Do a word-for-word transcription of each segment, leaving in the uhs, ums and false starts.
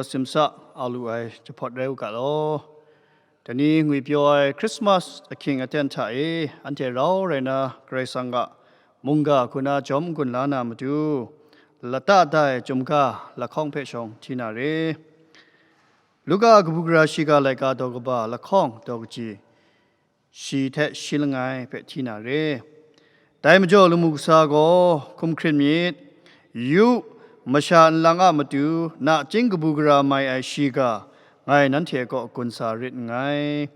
Simsa a lu ai jahpawt rai u ga law. Dai ni ngwipyaw ai Krismas ahkying aten hta e anhte rau rai na Karai Kasang a mungga hku na jawm n-gun la na matu, lata da ai chyum ga lahkawng hpe shawng hti na re. Luka a kabu gara shiga laika daw kaba lahkawng daw kaji, shi hte shi langai hpe hti na re. Dai majaw lamu kasa gaw hkum hkrit myit, yu, masha nlang a matu nachying kabu gara mai ai shiga ngai nanhte kaw gun sa rit nngai.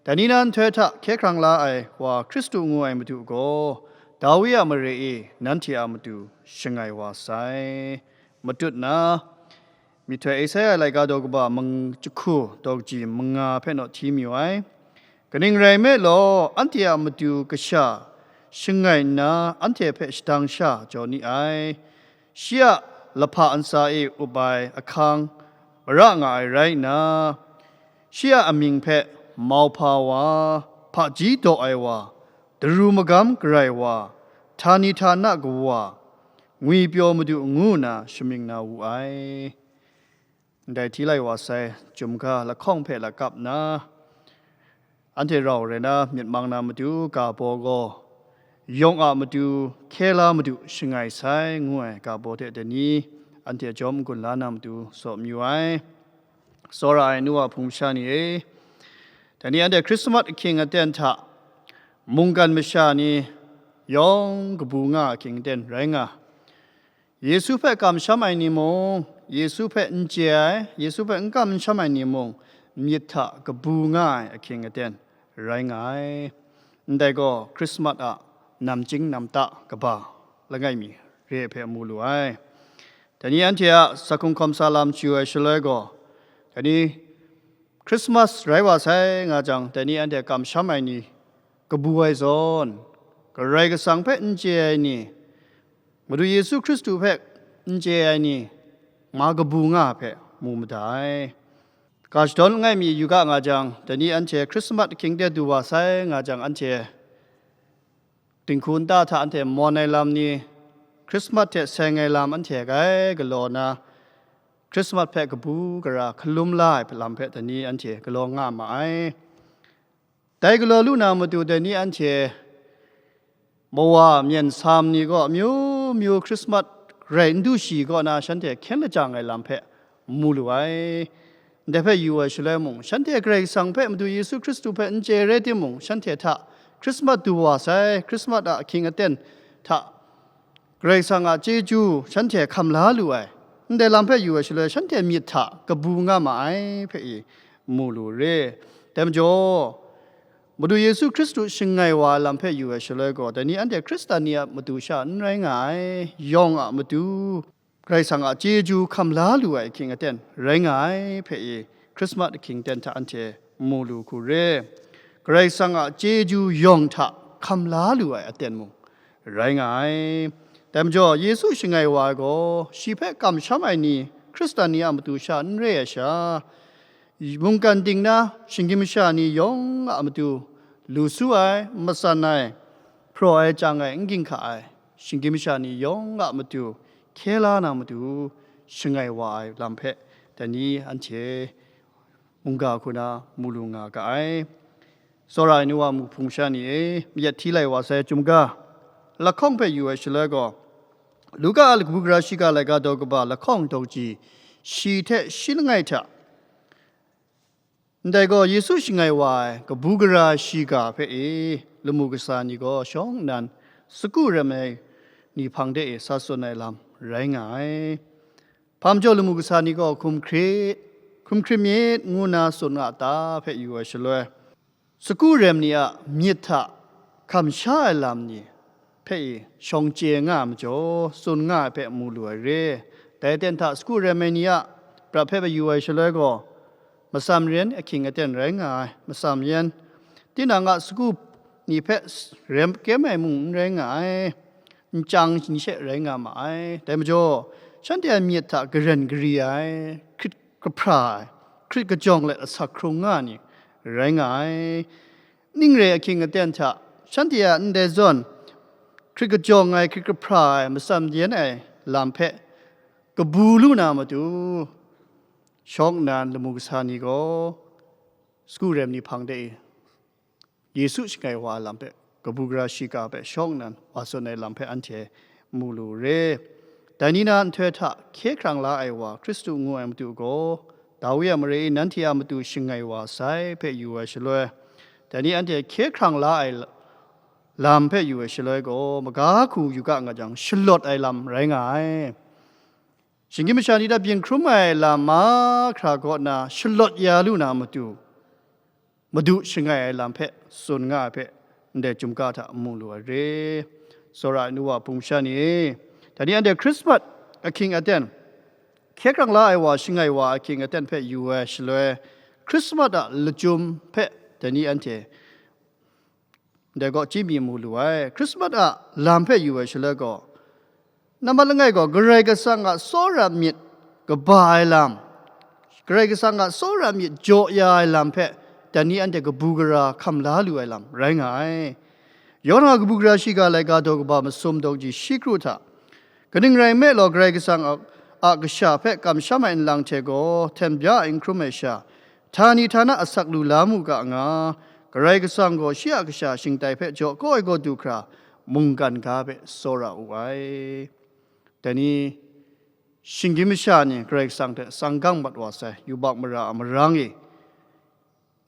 Dai ni na nhtoi hta hkye hkrang la ai wa Hkristu ngu ai Madu gaw, Dawi a mare e nanhte a matu shangai wa sai. Matut na, myihtoi Esaia laika daw kaba mang jahku daw kaji manga hpe naw hti mayu ai. Kaning rai nme law, anhte a matu kasha shangai nna anhte hpe shadang sha jaw ni ai. Shi a lahpa ntsa e up ai ahkang mara nga ai rai nna, shi a amying hpe mauhpa wa, hpaji daw ai wa, daru magam garai wa, htani htana kawa, ngwipyaw madu ngu nna shamying na wu ai. Ndai hti lai wa sai, chyum ga lahkawng hpe lakap nna, anhte rau rai na myit mang na matu ga baw gaw, yawng a matu, hkye la matu shangai sai ngu ai ga baw hte dai ni anhte jawm n-gun la na matu saw mayu ai. Tsawra ai nu wa hpung masha ni e, dai ni anhte Krismas ahkying aten hta mungkan masha ni yawng kabu nga ahkying aten rai nga. Yesu hpe kamsham ai ni mung, Yesu hpe n chye ai, Yesu hpe n kamsham ai ni mung, myit hta kabu nga ai ahkying aten rai nga ai. Ndai gaw Krismas a namchying namta kaba langai mi re ai hpe mu lu ai. Dai ni anhte a sa hkungga sa lam chyu ai shaloi gaw, dai ni Krismas rai wa sai nga jang, dai ni anhte kamsham ai ni kabu ai zawn, Karai Kasang hpe n chye ai ni, Madu Yesu Hkristu hpe n chye ai ni, ma kabu nga hpe mu mada ai. Ga shadawn langai mi yu ga nga jang, dai ni anhte Krismas ahkying de du wa sai nga jang, anhte dinghku nta hta anhte mawn ai lam ni, Krismas hte seng ai lam anhte grai galaw na, Krismas hpe kabu gara hkalum la ai lam hpe dai ni anhte galaw nga ma ai. Dai galaw lu na matu dai ni anhte mawa myen sam ni gaw amyu myu Krismas rai n du shi kaw na shanhte hkyen lajang ai lam hpe mu lu ai. Ndai hpe yu ai shaloi mung, shanhte Karai Kasang hpe, Madu Yesu Hkristu hpe n chye rai timung, shanhte hta Krismas du wa sai, Krismas a ahkying aten hta Karai Kasang a chyeju shanhte hkam la lu ai. Ndai lam hpe yu ai shaloi, shanhte myit hta kabu nga ma ai hpe i mu lu re. Dai majaw, Madu Yesu Hkristu shangai wa ai lam hpe yu ai shaloi gaw, dai ni anhte Hkristan ni a matu sha n rai nga ai, yawng a matu, Karai Kasang a chyeju hkam la lu ai ahkying aten rai nga ai hpe i, Krismas ahkying aten hta anhte mu lu hku re. Karai Kasang a chyeju yawng hta hkam la lu ai aten mung rai nga ai. Dai majaw, Yesu shangai wa ai gaw, shi hpe kamsham ai ni, Hkristan ni a matu sha n re ai sha, mungkan ting na shinggyim masha ni yawng a matu lu su ai, matsan ai, hpraw ai, chyang ai, n ginhka ai shinggyim masha ni yawng a matu hkye la na matu shangai wa ai lam hpe, dai ni anhte mungga hku na mu lu nga ga ai. Tsawra ai nu wa mung hpung masha ni e, mayat hti lai wa sai, chyum ga lahkawng hpe yu ai shaloi gaw, Luka a kabu gara shiga laika daw kaba lahkawng daw kaji shi hte shi langai hta, ndai gaw Yesu shangai wa ai kabu gara shiga hpe e lamu kasa ni gaw shawng nnan sagu rem ai ni hpang de e sa tsun ai lam rai nga ai. Hpa majaw lamu kasa ni gaw hkum hkrit, hkum hkrit myit ngu nna tsun nga ta hpe yu ai shaloi, sagu rem ni a myit hta hkam sha ai lam ni hpe i shawng chye nga ai majaw, tsun nga ai hpe mu lu ai re. Dai aten hta sagu rem ai ni a prat hpe yu ai shaloi gaw, matsam yan ahkying aten rai nga ai, matsam yan, tinang a sagu ni hpe rem kyem ai mung n rai nga ai, nchyang ni she rai nga ma ai. Dai majaw, shanhte a myit hta garen gari ai, hkrit kahpra ai, hkrit kajawng let asak hkrung nga ai ni rai nga ai. Ning re ahkying aten hta, shanhte a ndai zawn hkrit kajawng ai, hkrit kahpra ai, matsam yan ai lam hpe kabu lu na matu, Shawng nnan lamu kasa ni gaw sagu rem ni hpang de Yesu shangai wa ai lam hpe, kabu gara shiga hpe shawng nnan wa tsun ai lam hpe anhte mu lu re. Dai ni na nhtoi hta hkye hkrang la ai wa Hkristu ngu ai Madu gaw, Dawi a mare e nanhte a matu shangai wa sai hpe yu ai shaloi, dai ni anhte hkye hkrang la ai lam hpe yu ai shaloi gaw, maga hku yu ga nga jang, shalawt ai lam rai nga ai. Shinggyim masha ni hta byin hkrum ai lam mahkra kaw na shalawt ya lu na matu, Madu shangai ai lam hpe tsun nga ai hpe, ndai chyum ga hta mu lu ai re. Tsawra ai nu wa hpung masha ni, dai ni anhte Hkrismat ahkying aten, hkye hkrang la ai wa shangai wa ahkying aten hpe yu ai shaloi, Hkrismat a lachyum hpe dai ni anhte ndai gaw chyi mi mu lu ai. Hkrismat a lam hpe yu ai shaloi gaw, nambat langai gaw Karai Kasang a tsawra myit kaba ai lam, Karai Kasang a tsawra myit jaw ya ai lam hpe dai ni anhte kabu gara hkam la lu ai lam rai nga ai. Yawhan a kabu gara shiga laika daw kaba masum daw kaji shi kru hta, kaning rai nme law, Karai Kasang a, a kasha hpe kamsham ai nlang hte gaw hten bya ai n hkrum ai sha, htani htana asak lu la mu ga nga, Karai Kasang gaw shi a kasha shingtai hpe jaw kau ai kaw du hkra, mungkan ga hpe tsawra wu ai. Dai ni, shinggyim masha ni Karai Kasang hte sanggam mat wa sai, yubak mara a marang e,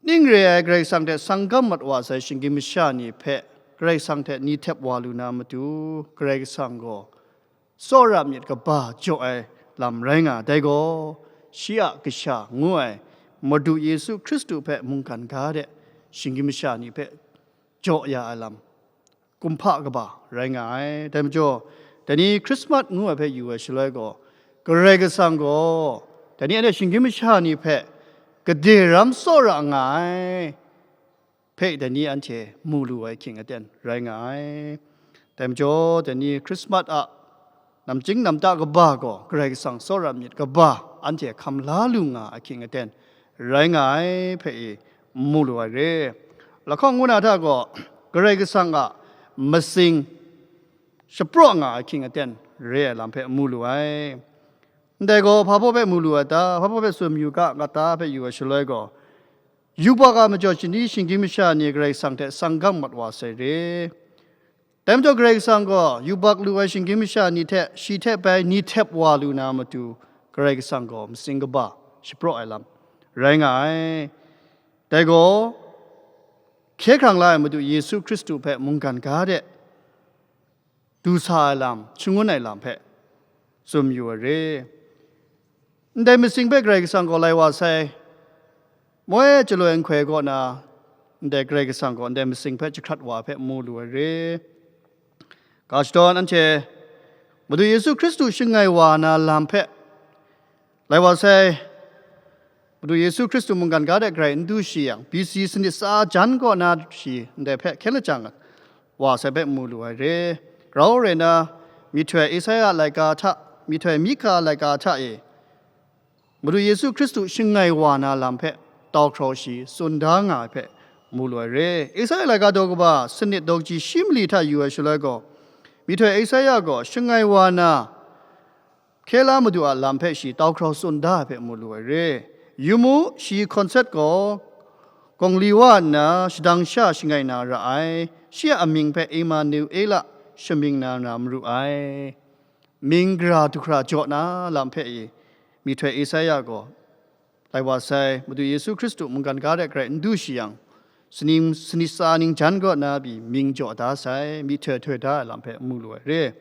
ning re ai Karai Kasang hte sanggam mat wa sai shinggyim masha ni hpe Karai Kasang hte ni htep wa lu na matu, Karai Kasang gaw tsawra myit kaba jaw ai lam rai nga ai. Dai gaw, shi a kasha ngu ai Madu Yesu Hkristu hpe mungkan ga de shinggyim masha ni hpe jaw ya ai lam kumhpa kaba rai nga ai. Dai majaw, dai ni Hkrismat ngu ai hpe yu ai shaloi gaw, Karai Kasang gaw dai ni anhte shinggyim masha ni hpe gade ram tsawra nga ai hpe dai ni anhte mu lu ai hkying aten rai nga ai. Dai majaw, dai ni Hkrismat a namchying namta kaba gaw Karai Kasang tsawra myit kaba anhte hkam la lu nga ai hkying aten rai nga ai hpe e mu lu ai re. Lahkawng ngu na hta gaw Karai Kasang a masing shapraw nga ai hkying aten re ai lam hpe mu lu ai. Ndai gaw hpa baw hpe mu lu ai ta? Hpa baw hpe tsun yu ga, ga ta hpe yu ai shaloi gaw, yubak a majaw shani shinggyim masha ni Karai Kasang hte sanggam mat wa sai re. Dai majaw Karai Kasang gaw yubak lu ai shinggyim masha ni hte shi hte bai ni htep wa lu na matu, Karai Kasang gaw masing kaba shapraw ai lam rai nga ai. Dai gaw, hkye hkrang la ai Madu Yesu Hkristu hpe mungkan ga de du sa ai lam, shangun ai lam hpe tsun yu ai re. Ndai masing hpe Karai Kasang gaw lai wa sai, moi chyalu ai nhtoi kaw na, ndai Karai Kasang gaw ndai masing hpe jahkrat wa ai hpe mu lu ai re. Ga shadawn anhte Madu Yesu Hkristu shangai wa na lam hpe lai wa sai, Madu Yesu Hkristu mungkan ga de garai n du shi yang, B C sanit tsa jan kaw na shi ndai hpe hkyen lajang wa sai hpe mu lu ai re. Grau rai na, myihtoi Esaia laika hta, myihtoi Mika laika hta e, Madu Yesu Hkristu shangai wa na lam hpe tau hkrau shi tsun da nga ai hpe mu lu ai re. Esaia laika daw kaba sanit daw kaji shi mali hta yu ai shaloi gaw, myihtoi Esaia gaw shangai wa na hkye la Madu a lam hpe shi tau hkrau tsun da ai hpe mu lu ai re. Yu mu, shi hkawn set gaw gawng li wa nna, shadang sha shangai na ra ai, shi a amying hpe Emanuela shamying na ra maru ai. Mying gara du hkra jaw na lam hpe e, myihtoi Esaia gaw lai wa sai, Madu Yesu Hkristu mungkan ga de garai n du shi yang, saning, sanit tsa ning jan kaw na pyi mying jaw da sai, myihtoi htoi da ai lam hpe mu lu ai re.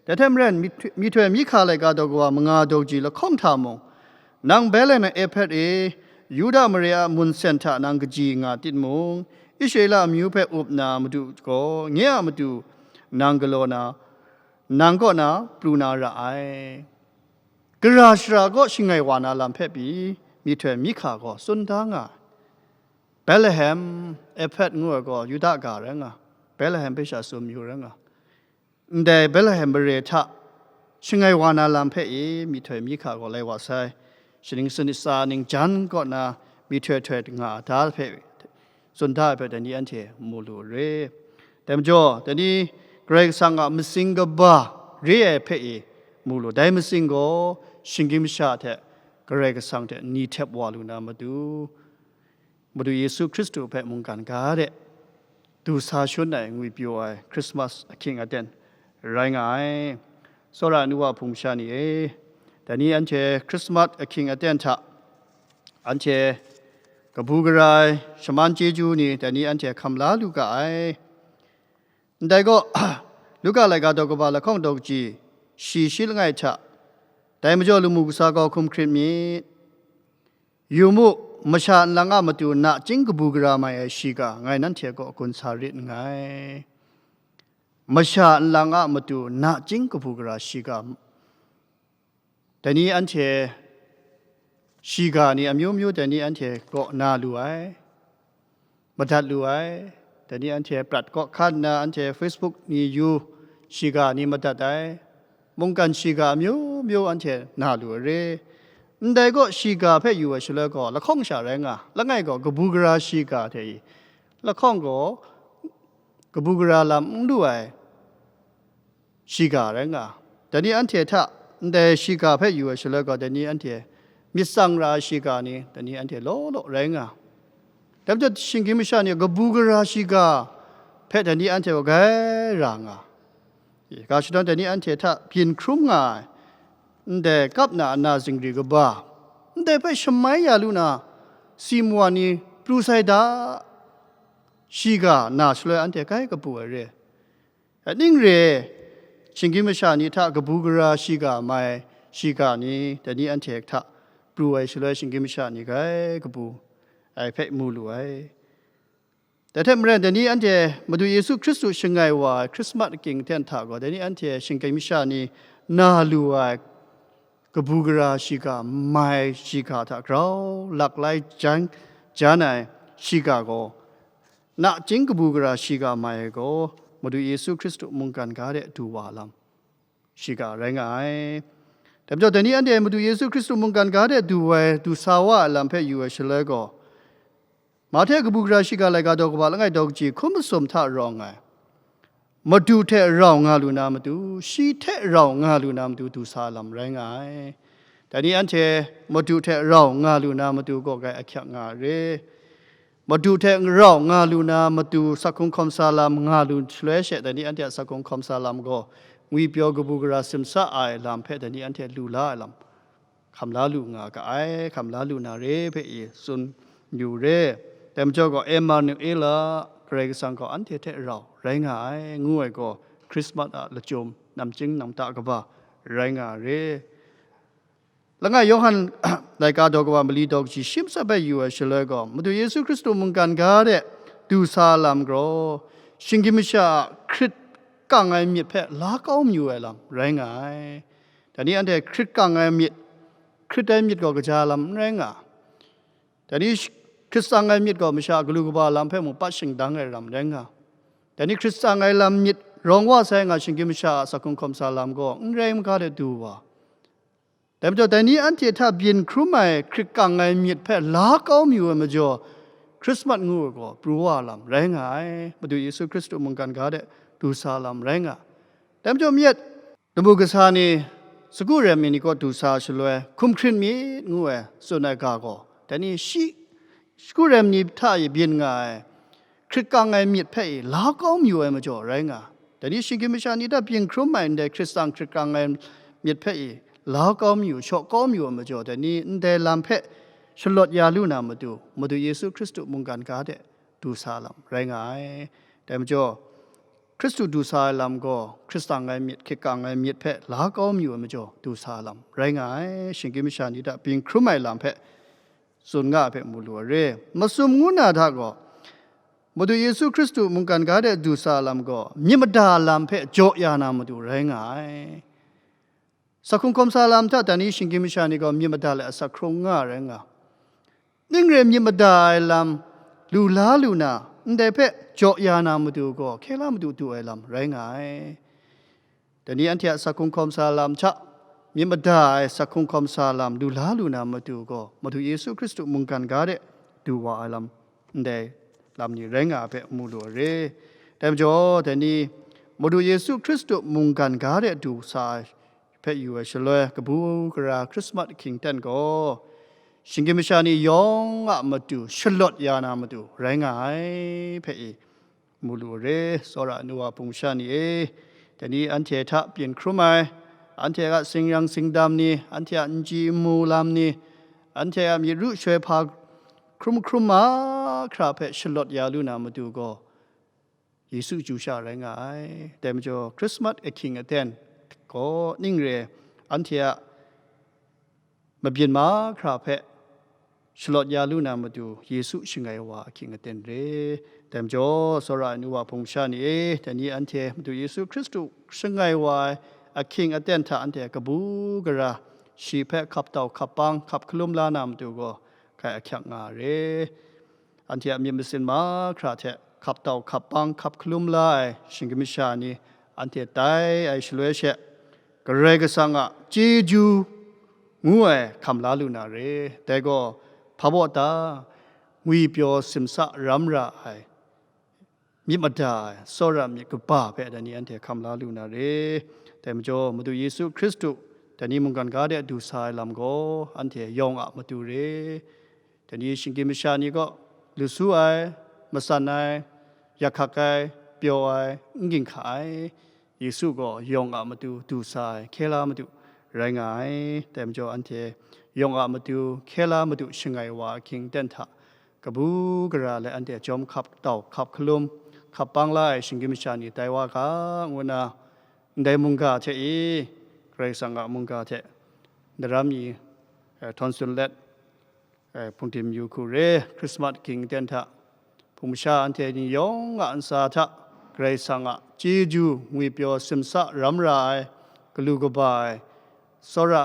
Dai hte maren, myihtoi, myihtoi Mika laika daw kawa manga daw ji lahkawng hta mung, nang Betlehem Efrat e, Yuda mare a mun sen hta nang kaji nga timung, Israela amyu hpe up na Madu gaw, nye a matu nang galaw na, nang kaw na pru na ra ai. Gara shara kaw shangai wa na lam hpe pyi, myihtoi Mika gaw tsun da nga ai. Betlehem Efrat ngu ai gaw Yuda ga rai nga, Betlehem hpe sha tsun mayu rai nga. Ndai Betlehem mare hta shangai wa na lam hpe e, myihtoi Mika gaw lai wa sai, shaning sanit tsa ning jan kaw na myihtoi htoi nga ai hpe tsun da ai hpe dai ni anhte mu lu re. Dai majaw, dai ni Karai Kasang a masing kaba re ai hpe e mu lu. Dai masing gaw shinggyim masha hte Karai Kasang hte ni htep wa lu na matu, Madu Yesu Hkristu hpe mungkan ga de du sa shun ai ngwi pyaw ai Christmas ahkying aten rai nga ai. Tsawra ai nu wa hpung masha ni e, dai ni anhte Christmas ahkying aten hta anhte kabu gara ai shaman chyeju ni dai ni anhte hkam la lu ga ai. Ndai gaw, Luka laika daw kaba lahkawng daw kaji shi shi langai hta, dai majaw lamu kasa gaw hkum hkrit myit. Yu mu, masha nlang a matu nachying kabu gara mai ai shiga ngai nanhte kaw gun sa rit nngai. Masha nlang a matu nachying kabu gara shiga, dai ni anhte shiga ni amyu myu dai ni anhte kaw na lu ai, madat lu ai, dai ni anhte prat kaw hkan nna anhte Facebook ni yu shiga ni madat ai, mungkan shiga amyu myu anhte na lu ai re. Ndai gaw shiga hpe yu ai shaloi gaw lahkawng sha rai nga, langai gaw kabu gara shiga hte i, lahkawng gaw kabu gara lam n lu ai shiga rai nga. Dai ni anhte hta ndai shiga hpe yu ai shaloi gaw, dai ni anhte myit tsang ra ai shiga ni, dai ni anhte law law rai nga. Dai majaw shinggyim masha ni kabu gara shiga hpe dai ni anhte gaw grai ra nga. Ga shadawn dai ni anhte hta byin hkrum nga ai, ndai kap na ana zingri kaba, ndai hpe shamai ya lu na, si mawa ni pru sai da, shiga na shaloi anhte grai kabu ai re. Aning re, shinggyim masha ni hta kabu gara shiga mai shiga ni, dai ni anhte hta pru ai shaloi shinggyim masha ni grai kabu ai hpe mu lu ai. Dai hte maren, dai ni anhte Madu Yesu Hkristu shangai wa ai Hkrismat ahkying ten hta gaw, dai ni anhte shinggyim masha ni na lu ai kabu gara shiga mai shiga hta grau laklai jan, jan ai shiga gaw, nachying kabu gara shiga mai ai gaw, Madu Yesu Hkristu mungkan ga de du wa lam shiga rai nga ai. Dai majaw, dai ni anhte Madu Yesu Hkristu mungkan ga de du ai, du sa wa ai lam hpe yu ai shaloi gaw, Mahte kabu gara shiga laika daw kaba langai daw kaji hkum masum hta rawng ai, Madu hte rau nga lu na matu, shi hte rau nga lu na matu du sa lam rai nga ai. Dai ni anhte Madu hte rau nga lu na matu gaw grai ahkyak nga ai re. Madu hte rau nga lu na matu sak hkrung hkawm sa lam nga lu shaloi she, dai ni anhte a sak hkrung hkawm sa lam gaw ngwi pyaw kabu gara simsa ai lam hpe dai ni anhte lu la ai lam hkam la lu nga ga ai, hkam la lu na re hpe i tsun yu re. Dai majaw gaw, Emmanuela, Karai Kasang gaw anhte hte rau rai nga ai, ngu ai gaw, Hkrismat a lachyum namchying namta kaba rai nga re. Langai Yawhan laika daw kaba mali daw kaji shi matsat bai yu ai shaloi gaw, Madu Yesu Hkristu mungkan ga de du sa lam gaw, shinggyim masha a hkrit kang ai myit hpe la kau mayu ai lam rai nga ai. Dai ni anhte hkrit kang ai myit, hkrit ai myit gaw kaja lam n rai nga. Dai ni sh-, hkrit tsang ai myit gaw masha galu kaba lam hpe mung pat shingdang ai lam rai nga. Dai ni hkrit tsang ai lam myit rawng wa sai nga shinggyim masha a sak hkrung hkawm sa lam gaw n rai maga de du wa. Dai majaw, dai ni anhte hta byin hkrum ai hkrit kang ai myit hpe la kau mayu ai majaw, Hkrismat ngu ai gaw pru wa lam rai nga ai, Madu Yesu Hkristu mungkan ga de du sa lam rai nga. Dai majaw myit, lamu kasa ni sagu rem mi ni kaw du sa shaloi, hkum hkrit myit ngu ai tsun ai ga gaw, dai ni shi, sagu rem ni hta e byin nga ai hkrit kang ai myit hpe i la kau mayu ai majaw rai nga. Dai ni shinggyim masha ni hta byin hkrum ai ndai hkrit tsang hkrit kang ai myit hpe i la kau mayu, shaw kau mayu ai majaw, dai ni ndai lam hpe shalawt ya lu na matu, Madu Yesu Hkristu mungkan ga de du sa lam rai nga ai. Dai majaw, Hkristu du sa ai lam gaw, hkrit tsang ai myit, hkrit kang ai myit hpe la kau mayu ai majaw, du sa lam rai nga ai. Shinggyim masha ni hta byin hkrum ai lam hpe tsun nga ai hpe mu lu ai re. Masum ngu na hta gaw, Madu Yesu Hkristu mungkan ga de du sa lam gaw, myit mada lam hpe jaw ya na matu rai nga ai. Sak hkrung hkawm sa lam hta dai ni shinggyim masha ni gaw myit mada le a sak hkrung nga ai rai nga. Ning re myit mada ai lam lu la lu na, ndai hpe jaw ya na matu gaw, hkye la matu du ai lam rai nga ai. Dai ni anhte a sak hkrung hkawm sa lam hta, myit mada ai sak hkrung hkawm sa lam lu la lu na matu gaw, Madu Yesu Hkristu mungkan ga de du wa ai lam, ndai lam ni rai nga ai hpe mu lu ai re. Dai majaw, dai ni Madu Yesu Hkristu mungkan ga de du sa ai hpe yu ai shaloi, kabu gara Hkrismat ahkying aten gaw, shinggyim masha ni yawng a matu shalawt ya na matu rai nga ai hpe i mu lu re, tsawra ai nu wa hpung masha ni e. Dai ni anhte hta byin hkrum ai, anhte a singrang singdam ni, anhte a n chyi n mu lam ni, anhte a myit ru shaloi hpa hkrum hkrum mahkra hpe shalawt ya lu na matu gaw, Yesu chyu sha rai nga ai. Dai majaw, Hkrismat ahkying aten gaw ning re, anhte a mabyin mahkra hpe shalawt ya lu na matu, Yesu shangai wa ahkying aten re. Dai majaw, tsawra ai nu wa hpung masha ni e, dai ni anhte Madu Yesu Hkristu shangai wa ai ahkying aten hta anhte kabu gara, shi hpe hkap tau hkap bang hkap hkalum la na matu gaw, hkai ahkyak nga re. Anhte a myit masin mahkra hte hkap tau hkap bang hkap hkalum la ai shinggyim masha ni anhte tai ai shaloi she, Karai Kasang a chyeju ngu ai hkam la lu na re. Dai gaw hpa baw ta? Ngwipyaw simsa ram ra ai, myit mada ai, tsawra myit kaba hpe dai ni anhte hkam la lu na re. Dai majaw, Madu Yesu Hkristu dai ni mungkan ga de du sa ai lam gaw, anhte yawng a matu re. Dai ni shinggyim masha ni gaw lu su ai, matsan ai, yak hkak ai, pyaw ai, n ginhka ai, Yesu gaw yawng a matu du sa ai, hkye la matu rai nga ai. Dai majaw, anhte yawng a matu, hkye la matu shangai wa ahkying aten hta, kabu gara let anhte jawm hkap tau hkap hkalum hkap bang la ai shinggyim masha ni tai wa ga, ngu nna ndai mungga hte i, Karai Kasang a mungga hte daram mi, eh, htawn tsun let, eh, hpungdim yu hku re. Hkrismat ahkying aten hta, hpung masha anhte ni yawng a ntsa hta Karai Kasang a chyeju ngwipyaw simsa ram ra ai, galu kaba ai, tsawra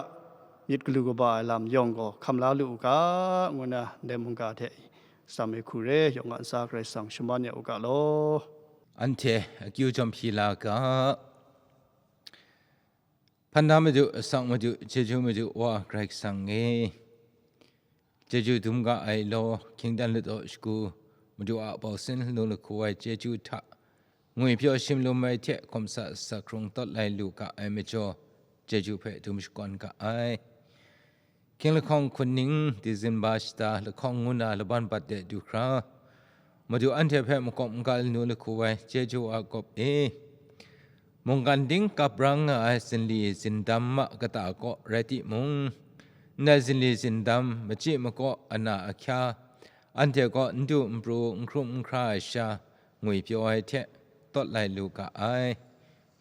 myit galu kaba ai lam yawng gaw hkam la lu u ga, ngu nna ndai mungga hte i, tsam ai hku re, yawng a ntsa Karai Kasang shaman ya u ga law. Anhte akyu jawm hpyi la ga. Hpan da Madu, asak Madu, chyeju Madu, Wa Karai Kasang e. Chyeju dum ga ai law, hkying dan ladaw shagu, Madu a bau sin lanu lahku ai chyeju hta, ngwipyaw shim lum ai hte hkawm sa sa hkrung tawt lai lu ga ai majaw, chyeju hpe dum shakawn ga ai. Hkying lahkawng hkun ning, Disemba shata lahkawng ngu na laban bat de du hkra, Madu anhte hpe makawp maga lanu lahku ai chyeju a kawp e, mungkan ding kap ra nga ai zinli zindam a kata kaw rai timung, ndai zinli zindam machyi makaw ana ahkya, anhte kaw n du n pru, n hkrum n hkra ai sha, ngwipyaw ai hte tawt lai lu ga ai,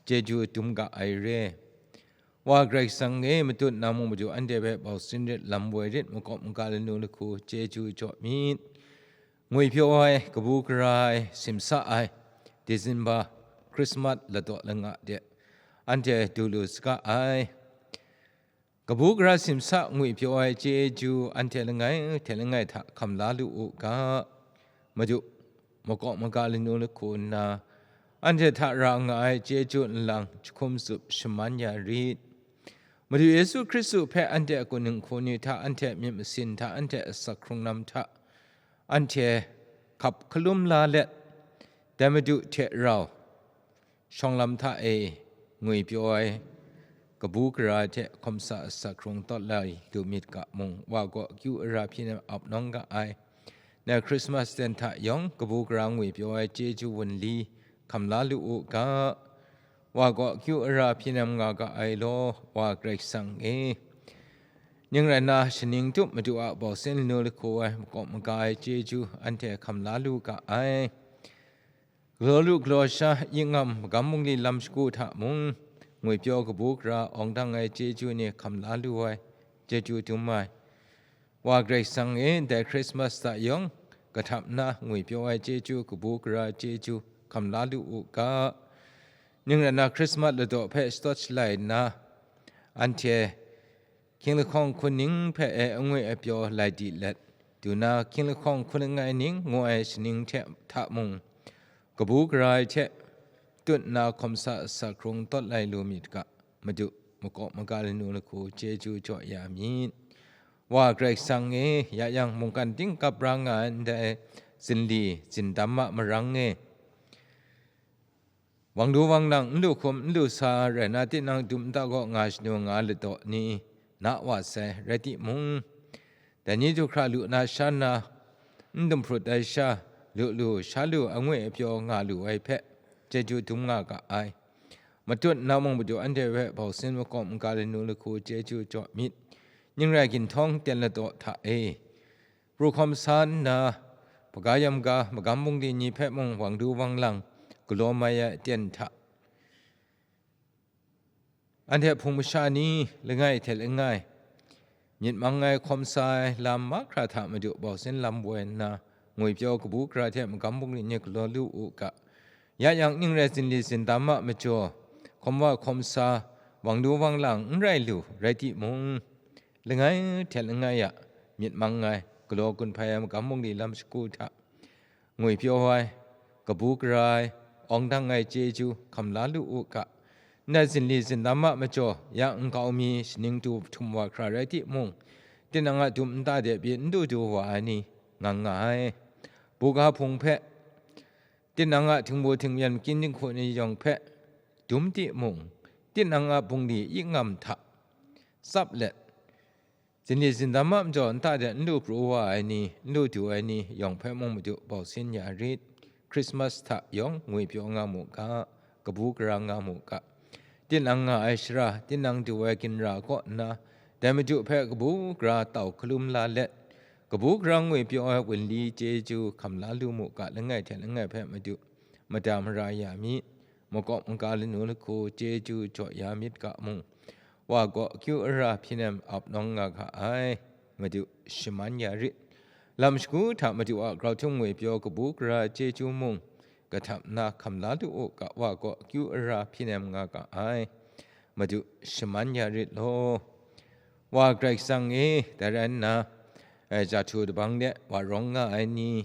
chyeju dum ga ai re. Wa Karai Kasang e, matut na mung madu anhte hpe bau sin rit, lam woi rit, makawp maga lanu lahku chyeju jaw myit. Ngwipyaw ai, kabu gara ai, simsa ai, Disemba, Hkrismat ladaw langa de anhte du lu saga ai. Kabu gara simsa ngwipyaw ai chyeju anhte langai hte langai hta hkam la lu u ga. Madu, makawp maga lanu lahku nna, anhte hta ra nga ai chyeju nlang jahkum zup shaman ya rit. Madu Yesu Hkristu hpe anhte a kaning hku ni hta, anhte myit masin hta, anhte asak hkrung lam hta, anhte hkap hkalum la let, dai Madu hte rau, shawng lam hta e ngwipyaw ai kabu gara hte hkawm sa asak hkrung tawt lai lu myit ga mung, Wa gaw akyu ara hpyi nem ap nawng ga ai. Ngai Hkrismas ten hta yawng kabu gara ngwipyaw ai chyeju wunli hkam la lu u ga. Wa gaw akyu ara hpyi nem nga ga ai law, Wa Karai Kasang e. Ning rai nna, shaning tup Madu a bau sin lanu lahku ai, makawp maga ai chyeju anhte hkam la lu ga ai. Galaw lu galaw sha, yingham magam bungli lam shagu hta mung, ngwipyaw kabu gara awng dang ai chyeju ni hkam la lu ai, chyeju dum ai. Wa Karai Kasang e, ndai Hkrismas hta yawng kahtap nna ngwipyaw ai chyeju, kabu gara chyeju hkam la lu u ga. Ning rai nna, Hkrismat ladaw hpe shadawt shalai nna, anhte hkying lahkawng hkun ning hpe e angwi apyaw lai di let, du na hkying lahkawng hkun langai ning ngu ai shaning hte hta mung, kabu gara ai hte tut nna hkawm sa asak hkrung tawt lai lu myit ga, Madu, makawp maga lanu lahku chyeju jaw ya myit. Wa Karai Kasang e, ya yang mungkan ting kap ra nga ai ndai zinli zindam a marang e, Wang du wang lang, n lu hkum n lu sa rai na, tinang dum nta kaw nga shanu nga ladaw ni na wa sai, rai timung, dai ni du hkra lu na sha na, n dum hprut ai sha, lu lu sha lu angwi apyaw nga lu ai hpe, chyeju dum nga ga ai. Matut na mung madu anhte hpe bau sin makawp n ga lanu lahku chyeju jaw myit. Ning rai ginhtawng ten ladaw hta e, pru hkawm sa nna, hpaga yam ga, magam bungli ni hpe mung wang du wang lang, galaw mai ai aten hta, anhte hpung masha ni langai hte langai, myit mang ai hkawm sa ai lam mahkra hta madu bau sin lam woi nna, ngwipyaw kabu gara hte magam bungli ni galaw lu u ga. Ya yang ning rai zinli zindam a majaw, hkawm wa hkawm sa, wang du wang lang n rai lu rai timung, langai hte langai a myit mang ai, galaw gun hpai ai magam bungli lam shagu hta, ngwipyaw ai, kabu gara ai, awng dang ai chyeju hkam la lu u ga. Ndai zinli zindam a majaw, ya nkau mi shaning du htum wa hkra rai timung, tinang a dum nta de pyi n du du wa ai ni nga nga ai. Buga hpung hpe, tinang a htingbu htingmyen makyin dinghku ni yawng hpe dum timung, tinang a bungli i ngam hta tsap let, zinli zindam a majaw nta de n lu pru wa ai ni, n lu du ai ni yawng hpe mung madu bau sin ya rit. Krismas hta yawng ngwipyaw nga mu ga, kabu gara nga mu ga. Tinang nga ai shara, tinang du ai ginra kaw nna, dai madu hpe kabu gara tau hkalum la let, kabu gara ngwipyaw ai wunli chyeju hkam la lu mu ga, langai hte langai hpe madu mada mara ya mi, makawp maga lanu lahku chyeju jaw ya myit ga mung, wa gaw akyu ara hpyi nem ap nawng nga ga ai, madu shaman ya rit. Lam shagu hta madu a grau htum ngwipyaw kabu gara chyeju mung, kahtap nna hkam la lu u ga, wa gaw akyu ara hpyi nem nga ga ai, madu shaman ya rit law. Wa Karai Kasang e, dai rai nna, eh, jahtu dabang de wa rawng nga ai ni,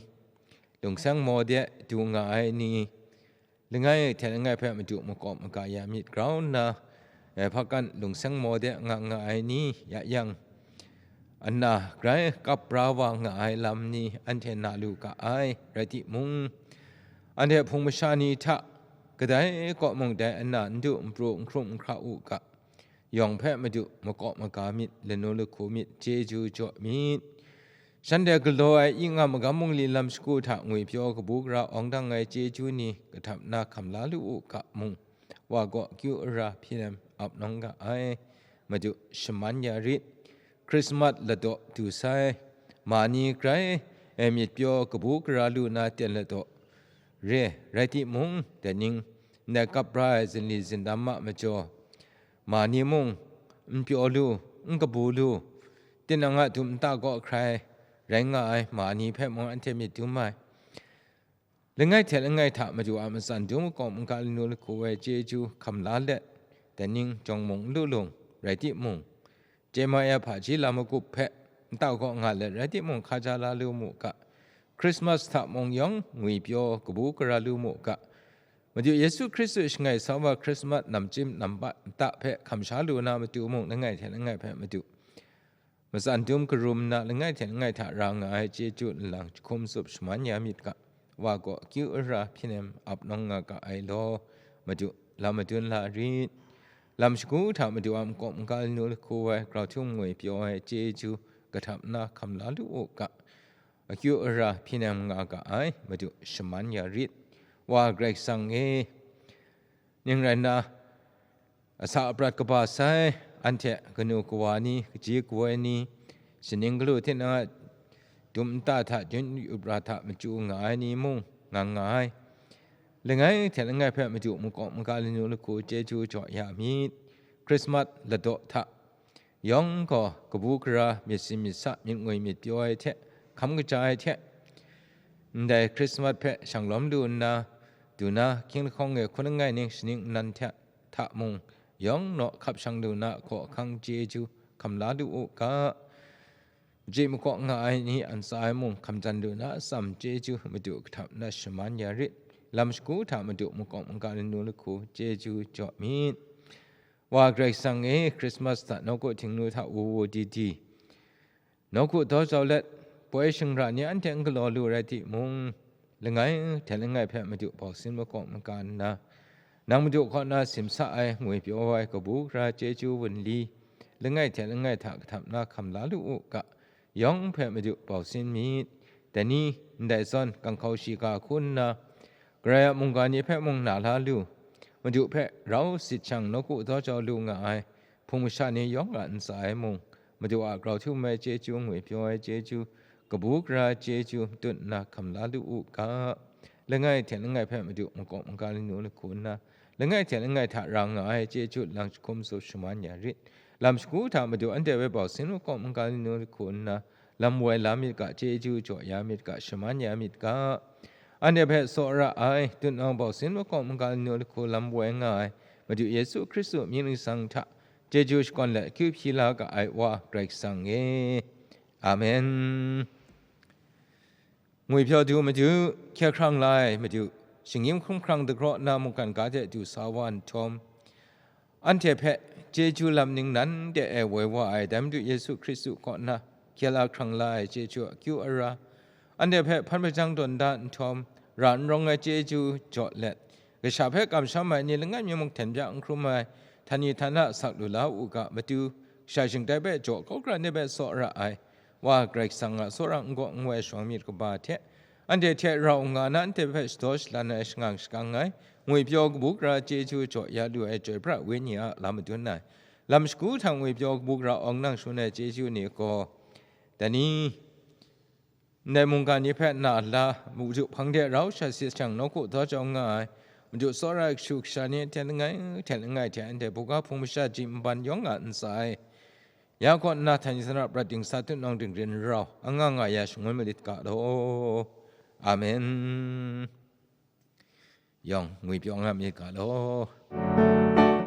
lungseng maw de du nga ai ni, langai hte langai hpe madu makawp maga ya myit grau nna, eh, hpakan lungseng maw de nga nga ai ni, ya yang, ana grai kap bra wa nga ai lam ni anhte na lu ga ai, rai timung, anhte hpung masha ni hta kadai kaw mung dai ana n du n pru n hkrum n hkra u ga, yawng hpe madu makawp maga myit, lanu lahku myit, chyeju jaw myit. Shanhte galaw ai i ngam magam bungli lam shagu hta ngwipyaw kabu gara awng dang ai chyeju ni kahtap nna hkam la lu u ga mung, wa gaw akyu ara hpyi nem ap nawng ga ai, madu shaman ya rit. Krismas ladaw du sai, ma ni grai e myit pyaw kabu gara lu na ten ladaw re, rai timung, dai ning, ndai kap ra ai zinli zindam a majaw, ma ni mung n pyaw lu, n kabu lu, tinang a dum nta kaw hkrai rai nga ai ma ni hpe mung anhte myit dum ai. Langai hte langai hta madu a matsan dum makawp maga lanu lahku ai chyeju hkam la let, dai ning jawng mung n lu lung, rai timung, chye mai ai hpaji lam magup hpe nta kaw nga let rai timung, hkaja la lu mu ga, Krismas hta mung yawng ngwipyaw kabu gara lu mu ga, Madu Yesu Hkristu shangai sa wa Krismas namchyim nambat nta hpe hkam sha lu na matu mung, langai hte langai hpe madu matsan dum karum nna, langai hte langai hta ra nga ai chyeju nlang jahkum tsup shaman ya myit ga, wa gaw akyu ara hpyi nem ap nawng nga ga ai law, madu lam madun la rit. Lam shagu hta madu a makawp maga lanu lahku ai, grau htum ngwipyaw ai chyeju kahtap nna hkam la lu u ga, akyu ara hpyi nem nga ga ai, madu shaman ya rit. Wa Karai Kasang e, ning rai nna, asa aprat kaba sai, anhte kanu kawa ni, kaji kawoi ni, shaning galu tinang a dum nta hta jun yu pra hta machyu nga ai ni mung nga nga ai. Langai hte langai hpe madu makawp maga lanu lahku chyeju jaw ya myit. Krismas ladaw hta yawng gaw kabu gara, myit sin myit sa, myit ngwi myit pyaw ai hte, hkam kaja ai hte, ndai Krismas hpe shanglawm lu nna, du na, hkying lahkawng e hkun langai ning shaning nnan hte hta mung, yawng naw hkap shang lu na hkaw ahkang chyeju hkam la lu u ga, machyi makaw nga ai ni a ntsa e mung hkam jan lu na atsam chyeju madu kahtap nna shaman ya rit. Lam shagu hta madu makawp maga lanu lahku chyeju jaw myit. Wa Karai Kasang e, Krismas hta nawku htingnu hta wu wu di di, nawku daw jau let, poi shingra ni anhte n galaw lu rai timung, langai hte langai hpe madu bau sin makawp maga nna, Nang Madu kaw na simsa ai ngwi pyaw ai kabu gara chyeju wunli, langai hte langai hta kahtap na hkam la lu u ga, yawng hpe Madu bau sin myit. Dai ni, ndai zawn, ganghkau shiga hku nna, Karai a mungga ni hpe mung na la lu, Madu hpe rau sit shang nawku daw jau lu nga ai hpung masha ni yawng a ntsa e mung, Madu a grau htum ai chyeju, ngwi pyaw ai chyeju, kabu gara chyeju matut nna hkam la lu u ga. Langai hte langai hpe Madu makawp maga lanu lahku nna, langai hte langai hta ra nga ai chyeju lang jahkum tsup shaman ya rit. Lam shagu hta Madu anhte hpe bau sin makawp maga lanu lahku nna, lam woi la myit ga, chyeju jaw ya myit ga, shaman ya myit ga. Anhte hpe tsawra ai, tutnang bau sin makawp maga lanu lahku lam woi nga ai Madu Yesu Hkristu mying ningsang hta chyeju shakawn let akyu hpyi la ga ai Wa Karai Kasang e. Amen. Ngwi pyaw du Madu, hkye hkrang la ai Madu, shinggyim hkumhkrang dagraw nna mungkan ga de du sa wa nhtawm, anhte hpe chyeju lam ningnan de e woi wa ai dai Madu Yesu Hkristu kaw na hkye la hkrang la ai chyeju akyu ara, anhte hpe hpan hpajang tawn da nhtawm, ra n rawng ai chyeju jaw let, kasha hpe kamsham ai ni langai mi mung hten bya n hkrum ai, htani htana sak lu la u ga, Madu, kasha shingtai hpe jaw kau kra ni hpe tsawra ai, Wa Karai Kasang a tsawra n-gaw n-woi shawng myit kaba hte, anhte hte rau nga na anhte hpe shadaw shalan ai shangang shakang ai, ngwi pyaw kabu gara chyeju jaw ya lu ai Chyoi Pra Wenyi a lam madun ai, lam shagu hta ngwi pyaw kabu gara awng nang shangun ai chyeju ni gaw, dai ni, ndai mungga ni hpe na la, Madu hpang de rau sha sit shang nawku daw jau nga ai, Madu tsawra ai kashu kasha ni hte langai hte langai hte anhte buga hpung masha ji nban yawng a ntsa e, ya kaw nna htani htana prat dingsa tutnawng dingrin rau, anga nga ya shangun malit ga law. Amen. Yawng ngwi pyaw nga myit ga law.